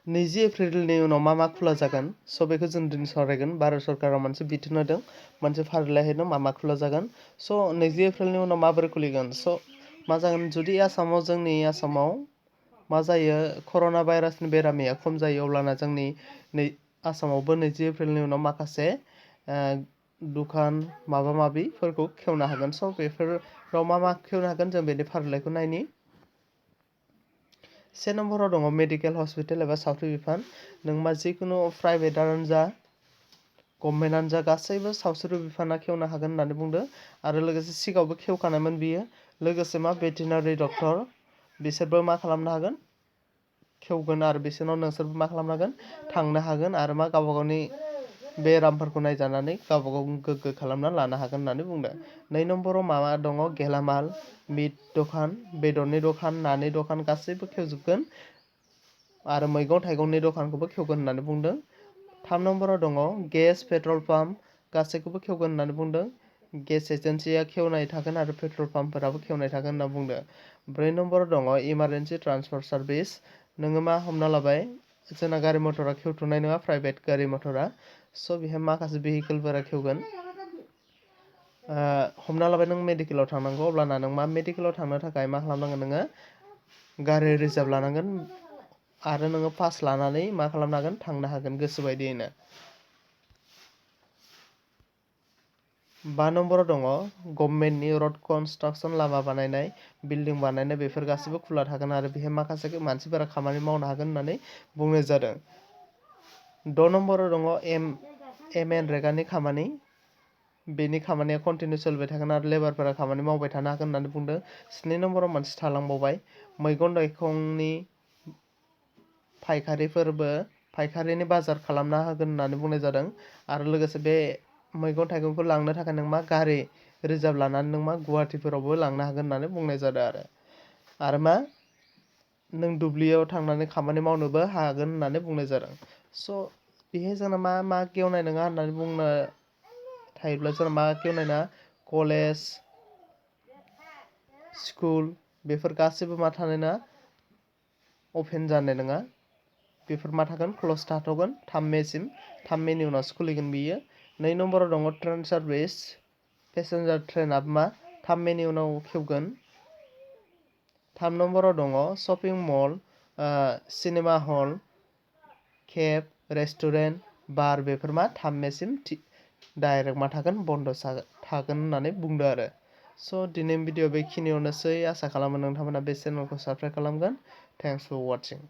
20 एप्रिलनि उनाव मा खुला जागोन स' बेखौ जों दिनै सावरायगोन। भारत सरकारा मोनसे बिथोन होदों, मोनसे फारिलाइ होदों मा खुला जागोन। स' 20 एप्रिलनि उनाव माबोरै खुलिगोन। स' मा जागोन जुदि जोंनि आसामाव मा जायो कर'ना भाइरासनि बेरामिया खम जायो अब्लाना जोंनि आसामावबो 20 एप्रिलनि उनाव माखासे दुखान माबा माबिफोरखौ खेवनो हागोन। स' बेफोराव मा खेवनो हागोन जों बेनि फारिलाइखौ नायनि। 1 नम्बराव दङ मेडिकेल हस्पिटाल एबा सावस्रि बिफान। नों मा जिखुनु प्राइभेटआनो जा गभर्नमेन्टआनो जा गासैबो सावस्रि बिफाना खेवनो हागोन होननानै बुंदों। आरो लोगोसे सिगाङावबो खेवखानायमोन बियो। लोगोसे भेटेनारि डक्टर बिसोरबो मा खालामनो हागोन खेवगोन आरो बिसोरनाव नोंसोरबो मा खालामनो हागोन थांनो हागोन आरो गावबा गावनि बेरामफोरखौ नायजानानै गावबा गाव गोग्गो खालामना लानो हागोन होननानै बुंदों। 2 नम्बराव दङ गेलामाल, मिट दखान, बेदरनि दखान, नानि दखान गासैबो खेवजोबगोन आरो मैगं थाइगंनि दखानखौबो खेवगोन होननानै बुंदों। 3 नम्बराव दङ गेस, पेट्रल पाम्प गासैखौबो खेवगोन होननानै बुंदों। गेस एजेन्सिया खेवनाय थागोन आरो पेट्रल पाम्पफोराबो खेवनाय थागोन होनना बुंदों। 4 नम्बराव दङ इमारजेन्सि ट्रान्सफार सार्भिस। नोङो हमना लाबाय जोंना गारि मटरा खेवथ'नाय नङा प्राइभेट गारि मटरा। स' बेहाय माखासे भेहिकेलफोरा खेवगोन। हमना लाबाय नों मेडिकेलाव थांनांगौ अब्लाना नों मेडिकेलाव थांनो थाखाय मा खालामनांगोन नोङो गारि रिजार्भ लानांगोन आरो नोङो पास लानानै मा खालामनो हागोन थांनो हागोन गोसो बायदियैनो। 5 नम्बराव दङ गभर्नमेन्टनि रड कनस्ट्राक्सन लामा बानायनाय, बिल्डिं बानायनाय बेफोर गासैबो खुला थागोन आरो बेहाय माखासे मानसिफोरा खामानि मावनो हागोन होननानै बुंनाय जादों। 6 नम्बराव दङ MNREGAनि खामानि। बेनि खामानिया कन्टिनिउ सोलिबाय थागोन आरो लेबारफोरा खामानि मावबाय थानो हागोन होननानै बुंदों। 7 नम्बराव मोनसे थालांबावबाय मैगं थाइगंनि फायखारिनि बाजार खालामना होगोन होननानै बुंनाय जादों आरो लोगोसे बे मैगं थाइगंखौ लांनो थाखाय नों गारि रिजार्भ लानानै नों गुवाहाटिफोरावबो लांनो हागोन होननानै बुंनाय जादों आरो नों दुब्लियाव थांनानै खामानि मावनोबो हागोन होननानै बुंनाय जादों। स' बेहाय जोंना मा गेवनाय नङा होननानै बुंनो थायोब्ला जोंना मा गेवनाय नङा कलेज, स्कुल बेफोर गासैबो मा थानाय नङा अपेन जानाय नङा। बेफोर मा थागोन क्लस थाथ'गोन 3 मेसिम। 3 मेनि उनावसो खुलिगोन बियो। 2 नम्बराव दङ ट्रेन सार्भिस। पेसेन्जार ट्रेनाबो 3 मेनि उनाव खेवगोन। 3 नम्बराव दङ शपिं मल, सिनेमा हल, केफ, रेस्टुरेन्ट, बार बेफोर 3 मेसिम डाइरेक्ट थागोन बन्द' थागोन होननानै बुंदों आरो। स' दिनैनि भिडिअ बेखिनियावनोसै। आसा खालामो नोंथांमोना बे चेनेलखौ साबस्क्राइब खालामगोन। Thanks for वाचिं।